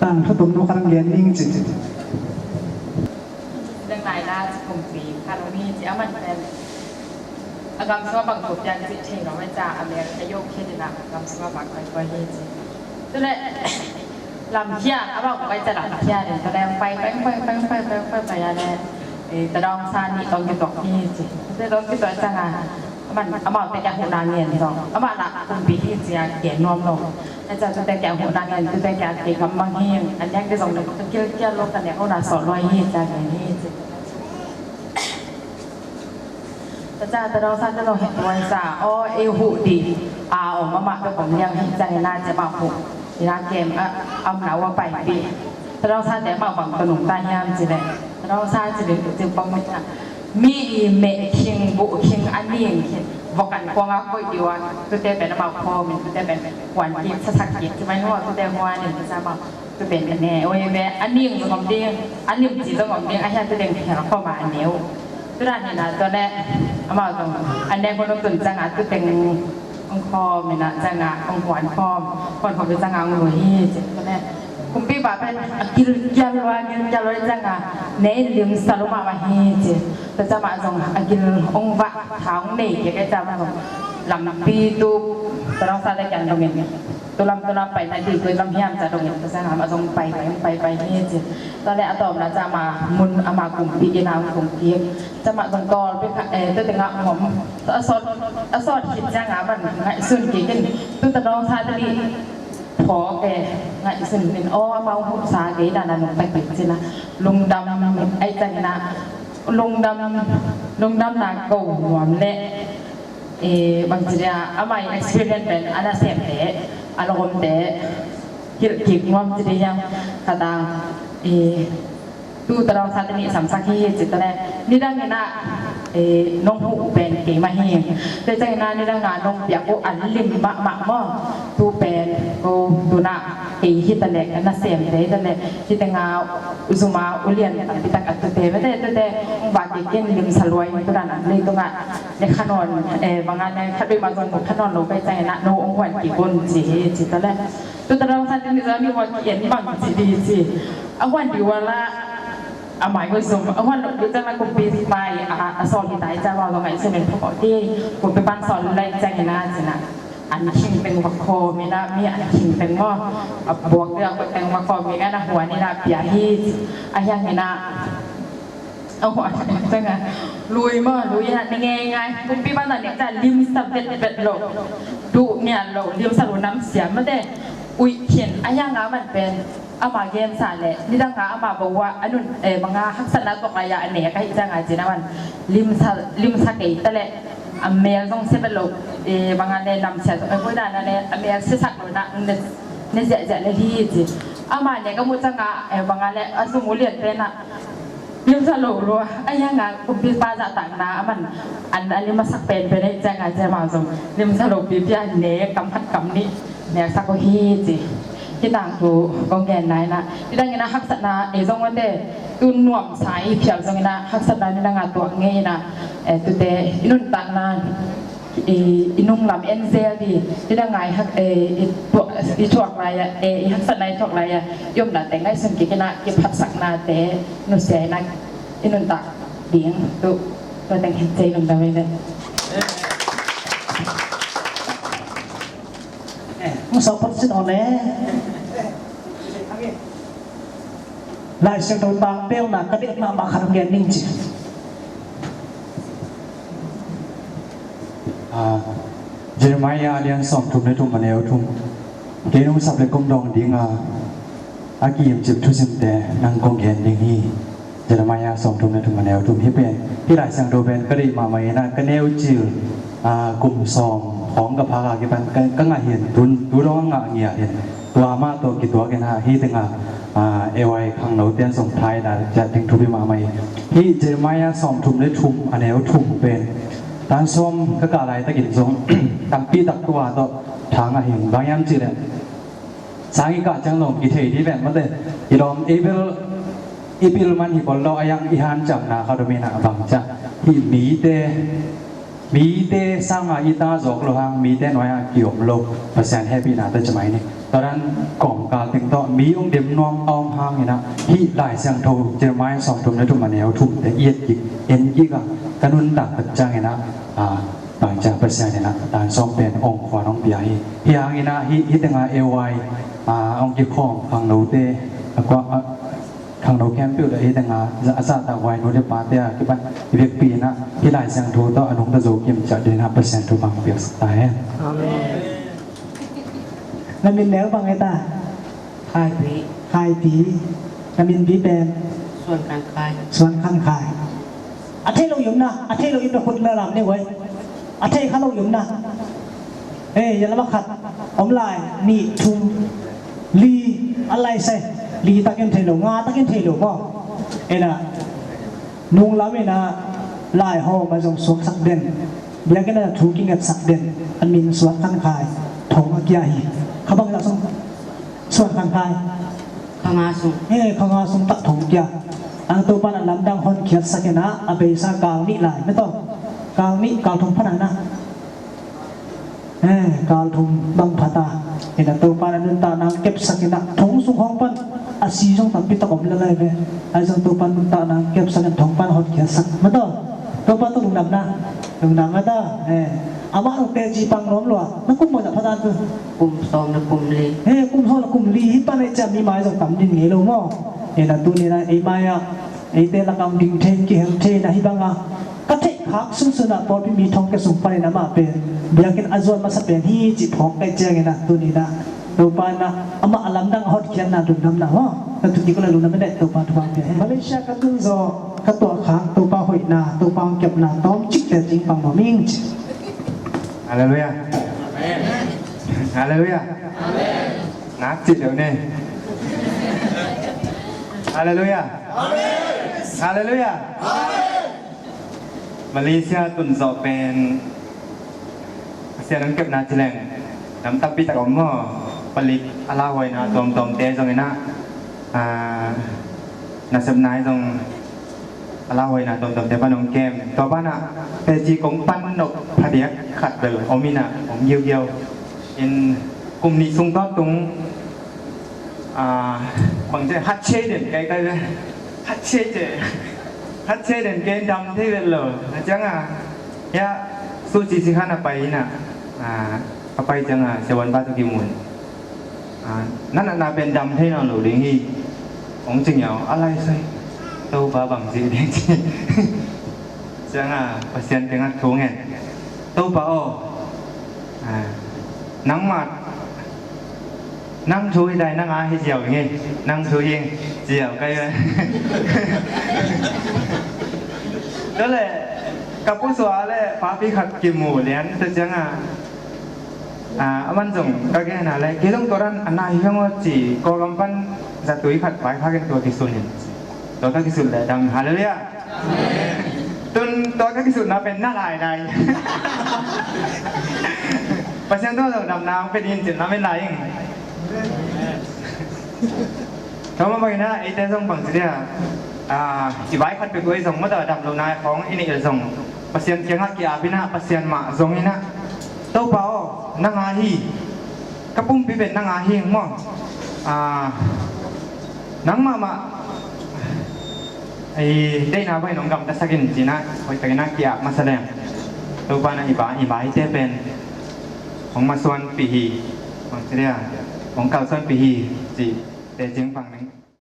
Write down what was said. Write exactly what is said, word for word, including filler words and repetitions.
Ang thutum nu khat ang gen ning ci. Dang lai la ci kumpi khat om hi ci a man pen. A gam sung a bang ko pian ci thei lo mai ca a mel ka yo khe dina a gam sung a bang ko ko hi ci. Tu le lam khia a bang ko ca lam khia dina tu le pai pai pai pai pai pai pai pai a le. Eh, ta dong sa ni tong ki tok hi ci. Tu le tong ki tok ca nga. Aman, amau te kiang huhna ngen zong amah lah kumpi hi cia gen nuam lo. Aca tute kiang huhna ngen tute kiang kei ngam mang hi. An nek te zong le ka kilkial lo ka nek huhna sawh luai hi cia gen hi ci. Aca ta dong sa te zong het luai sa aw ei huh dih a om amah pe kong liang hi cia ngen a cia mah huh. Ina kem a am na ua paipih. Ta dong sa te amah bang ka nungta hiam ci le. Ta dong sa ci le ci bang mah. Mi i meh khing buh khing a ning khing vok an kuang a koih diu a tute pen amau khawm in tute pen huan kik sasak kik ci mai hua tute huan in tute amau tu pen a ne oi ve a ning zong om ding a nim ci zong om ding a hia tu deng hel khawm a a neu. Tu dan hi na tua le amau zong a ne ko nung tun cang a tu deng Ong khawm ina canga ong huan khawm huan khawm i canga ong lui hi ci. Kumpi pa pen a gil kial lua gil kial lua i canga ne in lim sa lua mahmah hi ci. Tua ca mah zong a gil ong vah tha ong nei kei kei ca mah zong lampi tu ta dong sa te kiang dongin tu lam tu lam pai na di koi lam hiam ca dongin tua ca mah zong pai pai pai pai hi ci. Tua le a tawm na ca mah mun a mah kumpi ina ong tung kik ca mah zong tawl pi kha e tua te ngah ngom a sawt a sawt khit ciang a man ngaihsun kik in tu ta dong sa te li phawk e ngaihsun in aw amau huh sa kei dan a nung tak kik cina lungdam ai ciang ina lungdam lungdam na ko nuam le e bang ci dia amai experience pen a na sem te a logom te hilh kik nuam ci dia kata e Tu ta dong sa te nih samsak hi ci ta le nidang ina nong huh pen kei mah hi. Te ciang ina nidang a nong piak uh a lim mahmah maw. Tu pen ko tuna kei hi ta le na sem te hi ta le hi te nga zuma ulian tampi tak a tute mete tute ong va kei ken lim sa luai tu dan a leitung a ne khanon banga ne khat bei ma zon ko khanon lo kai ciang ina no ong huan kik un ci hi ci ta le. Tu ta dong sa te nih zong mi huan kik en bang ci di ci. A huan di wala a mai ko zong a huan lo di ciang la kumpi mai a sawl hi tai ciang la zong ngaihsun in phawk ti kumpi pan sawl lai ciang ina cina an khing teng va khawm ina mi an khing teng maw a buak dia ko teng va khawm ina na huan ina pia hi a hiang ina a huan ciang a lui maw lui ina ni ngei ngai kumpi pan na ni ca lim sa vet vet lo duh ngian lo lim sa lo nam siam mate ui khin a hiang a man pen Ama gensa le nidanga ama bawa anun banga haksatna tuak laiya a nek ahi cianga cina man limsa limsa kei ta le a mel zong sia bel lo banga le namsia zong a koi dana le a mel siasak lo na ne ziahziah le hi ci. Ama nek a mu cianga banga le a sung ulian pena limsa lo lua a hianga kumpipa zahtakna a man an a limsak penpen ahi cianga cema zong limsa lo pipi a nek kam khat kam nih Neksak uh hi ci. Hih tangthu kong genna inah hih dangin a haksatna ei zong mate tu nuamsa i phial zongin a haksatna nidang a tuak ngei inah tute i nuntakna i nunglam en zel dih nidang a i thuak lai-ah i haksatna i thuak lai-ah i omnate ngaihsun kik inah kiphatsaknate nusia inah i nuntak ding tu tua teng hen cei lungdam ei le. Hong sawpot sin aw le. Lai Siangtho tang belna ka deih mahmah khat hong gen ning ci. Jeremiah a lian sawmthum le thum a neu thum. Kei nong sap le kong dawng dinga a kiimcip thusimte nang kong gen ding hi. Jeremiah sawmthum le thum a neu thum hi pen hih Lai Siangtho pen ka deih mahmah inah ka neu cil kum sawm khawng ka phak a kipan ka ngah hin tun tu dong a ngah ngial hin tua mah tawh kituak inah hih tengah A Y khangno tian song thai da ciat ding thupi mahmah hi. Hih Jeremiah sawmthum le thum a neu thum pen tan sawm ka kah laitakin zong tampi tak tua tawh thang ahi bang hiam cihleh sang i kah ciang zong i thei dih ven mate i lawm i bil i bil man hi bol lo a yang i hanciamna kha domin ah bang ciah hih mite mite sanga i ta zawk lo hang mite nuai ah kiom lo Pasian hehpihna ta ci mai ni. Tua dan kawmkal teng tawh mi hong dem nuam a om hangin ah, hih Lai Siangtho Jeremiah sawmthum le thum a neu thumte i et kik, en kik a, ka nuntak tak ciangin ah, a, Bangci a Pasian in ah dan sawm pen hong khuan hong pia hi. Hih hangin ah hih, hih teng a A Y, a, hong kikhawm khangnote, a, kua, a, khangno khempeuh le hih teng a, a zahtak huai nu le pate a kipan i vekpi in ah, hih Lai Siangtho tawh a nungta zo kim ciat dingin ah Pasian thupha hong piaksak ta hen. Amen. Na min neu bang e ta? Khaipi. Khaipi. Na min pi pen? Suan Khan Khai. Suan Khan Khai. A thei lo i om na, a thei lo i om na khut na lam ni huai. A thei kha lo i om na. Eh, ya lama khat. Om lai, nih, thum, li, a lai sai. Li takin thei lo, nga takin thei lo maw. Eh na. Nunglam in ah lai hawm a zong suaksak den, biakinn a thu kingetsak den, a min Suan Khan Khai, thong a kia hi. Kha bang zah sung? Suan Khan Khai. Kha nga sung. Eh, kha nga sung tak thong kia. Ang Topa in a lamdang honkhiatsak in ah, a beisa kal nih lai, mataw. Kal nih, kal thum phan a na. Eh, kal thum bang pha ta. Ina Topa in a nuntakna kepsak in ah, thong sung khawng pan a si zong tampi tak om lel lai ve. Ahi zong Topa in nuntakna kepsak in thong pan honkhiatsak. Mataw, Topa tawh lungdamna. Lungdam mataw. Eh, amah nong teci pang nuam lua. Na kum maw zah pha ta tu? Kum sawm le kum li. Eh, kum sawm le kum li. Hih pan ei ciah mi mai zong tam ding ngei lo maw. Ina tuni in ah ei mai ah, eite lakah ding thei, kihel thei na hih bang a. Ka theih khak sunsun ah pawlpi mi thong kia sung panin amah pen biakinn a zuan masa pen hi cih phawk ka hih ciangin ah tuni in ah Topa in ah amah a lamdang a hotkhiatna lungdamna maw. Ka tuni ko le lungdam in ah Topa thupha pia hen. Malaysia ka tun zawh ka tuah khak Topa hoihna, Topa hong kepna tawmcik teci pang nuam ing ci. Halleluiah. Halleluiah. Nak cih deuh ni. Halleluiah. Halleluiah. Malaysia tun zawh pen Pasian hong kepna ci leng nam tampi tak om maw. Palik a lauhuaina tuamtuamte zong in ah, ah, nasepna zong a lauhuaina tuamtuamte pan hong kem. Tua pan ah teci kong pan nop phadiak khat bel om in ah om giugiau. In kum nih sung tawh tung, ah, bang ci, hat ciai den kei kei ve. Hat ciai ci. Hat ciai den kei, dam thei vet lo. A ciang a, ya, su ci ci khan a pai in ah, ah, a pai ciang a, siavuanpa tawh kimu in, ah, na natna pen dam thei nawn lo ding hi. Hong ci ngiau, a lai sai. Topa bang ci ding ci. Ciang a, Pasian kiangah thu ngen. Topa aw, ah, nangmah, nang thu hi dai, nang a hi ziau ing, nang thu hi ing, ziau kai ve. Tua leh ka pu sua leh papi khat kimu lian, tua ciang a, ah, aman zong ka gen a leh, kei zong tua dan a na hi hang aw ci, Kawlgam pan zatui khat vaikhak in tua kisun in. Tua ka kisun leh dam, halleluiah. Tun tua ka kisutna pen na lailai. Pasian tungah lungdamna hong pia dingin cin lamen lai ing. Tua mah bangin ah eite zong bangci dia, ah, i vai khat peuhpeuh i zong mawtaw dam lohna khawng i neih leh zong Pasian kiangah ki-ap in ah, Pasian mah zong in ah, Topa aw, nang a hi. Ka pumpi pen nang a hi ing maw. Ah, nang mahmah i deihna bangin hong gamtasak in ci-in ah hoihtakin ah ki-ap masa leng, Topa in ah i ba, i baite pen hong masuanpih hi. Bangci dia, hong kalsuanpih hi cih teci pang ning.